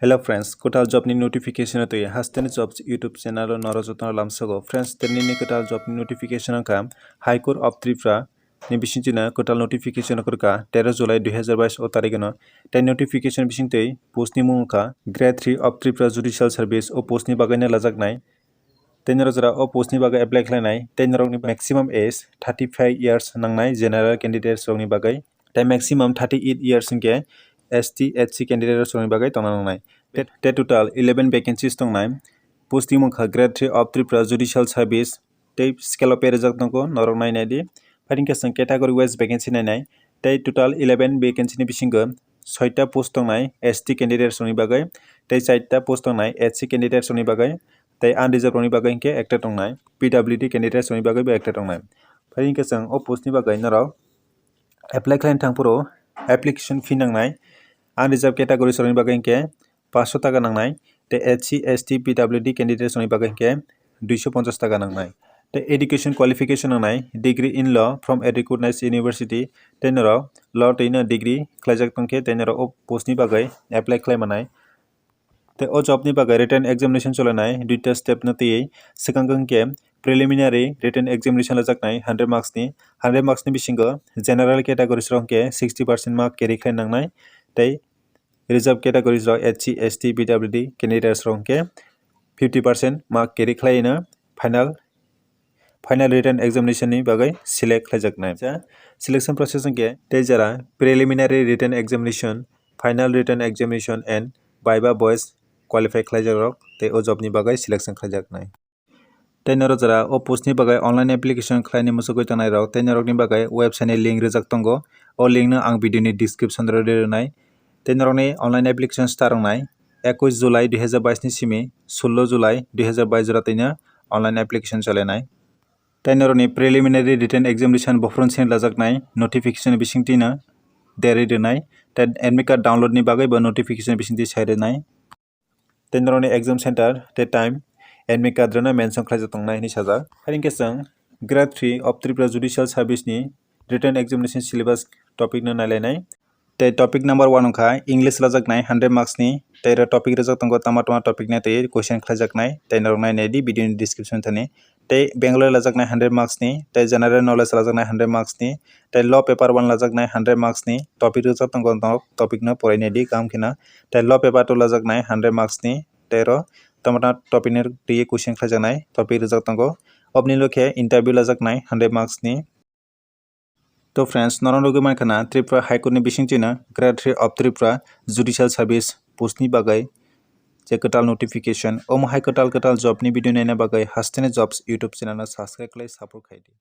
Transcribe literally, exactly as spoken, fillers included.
Hello friends, kwtal job ni notification twi Hasteni Jobs YouTube channel o norok jotono lamsogo. Friends, tini ni kwtal job ni notification wngkha High Court of Tripura ni bisingtwi no kwtal notification kwrwkha tero July dui hazar bais o tarikh no. Tei notification bisingtwi post ni mung wngkha Grade three of Tripura Judicial Service, o post ni bagwi no lajaknai. Tei norok jora o post ni bagwi apply khlainai tei norok ni maximum age thirty five years nangnai general candidates rok ni bagwi. Tei maximum thirty eight years hinkhe S T, S C candidates rokni bagwi tongna nangnai. Te, te total eleven vacancies tongnai. Posting wngkha Grade three of Tripura Judicial Service. Tei scale of pay rijak tongo, norok nai nai di. Phai hwnkhe chwng category wise vacancy nainai. Tei total eleven vacancy ni bisingo soita post tongnai S T candidates rokni bagwi, tei chaita post tongnai S C candidates rokni bagwi, tei unreserved rokni bagwi hinkhe ekta tongnai, P W D candidates rokni bagwi bo ekta tongnai. Phai hwnkhe chwng o post ni bagwi norok apply khlaina thang phuru application fee nangnai. Unreserved categories rokni bagwi hinkhe paanch sho taka nangnai, tei S C, S T, P W D candidates rokni bagwi hinkhe duiso ponchas taka nangnai. Tei education qualification nangnai, degree in law from a recognized university, tei norok law twi no degree khlaijak tongkhe tei norok o post ni bagwi apply khlai manai. Tei o job ni bagwi written examination cholenai duita step no twiwi. Swkang hwnkhe preliminary written examination lajaknai hundred marks ni. Hundred marks ni bisingo general categories rok hwnkhe sixty percent mark carry khlai nangnai, tei reserved categories rok S C, S T, P W D candidates rok hwnkhe fifty percent mark carry khlai no final final written examination ni bagwi select khlaijaknai. Ja, selection process hwnkhe tei jora preliminary written examination, final written examination and viva boys qualify khlaijakrok tei o job ni bagwi selection khlaijaknai. Tei norok jora o post ni bagwi online application khlaini muchugwi tongnairok tei norokni bagwi website ni link rijak tongo. O link no ang video ni description o rwi rwnai. Tei norokni online application start wngnai ekush July dui hazar bais ni simi sullo July dui hazar bais jora twino online application cholenai. Tei norokni preliminary written examination bophron sini lajaknai notification bisingtwi no derwi rwnai. Tei admit card download ni bagwi bo notification bisingtwi sai rwnai. Tei norokni exam center tei time admit card rwna mention khlaijak tongnai hinwi sajak. Hai hwnkhe chwng Grade three of Tripura Judicial Service ni written examination syllabus topic no nailainai. Tei topic number one wngkha English lajaknai hundred marks ni, tei oro topic rijak tongo tama tama topic ni tei question khlaijaknai, tei norok nai nai di video ni description thani. Tei Bengali lajaknai hundred marks ni, tei general knowledge lajaknai hundred marks ni, tei law paper one lajaknai hundred marks ni, topic rijak tongo norok topic no porai nai di kaham kheno. Tei law paper two lajaknai hundred marks ni, tei oro tama tama topic ni twi question khlaijaknai topic rijak tongo. Oboni ulo khe interview lajaknai hundred marks ni. To friends, norok nugwi mankha na Tripura High Court ni bisingtwi no Grade three of Tripura Judicial Service post ni bagwi je kwtal notification. Omo hai kwtal kwtal job ni video naina bagwi Hasteni Jobs YouTube channel no subscribe khlai support khai di.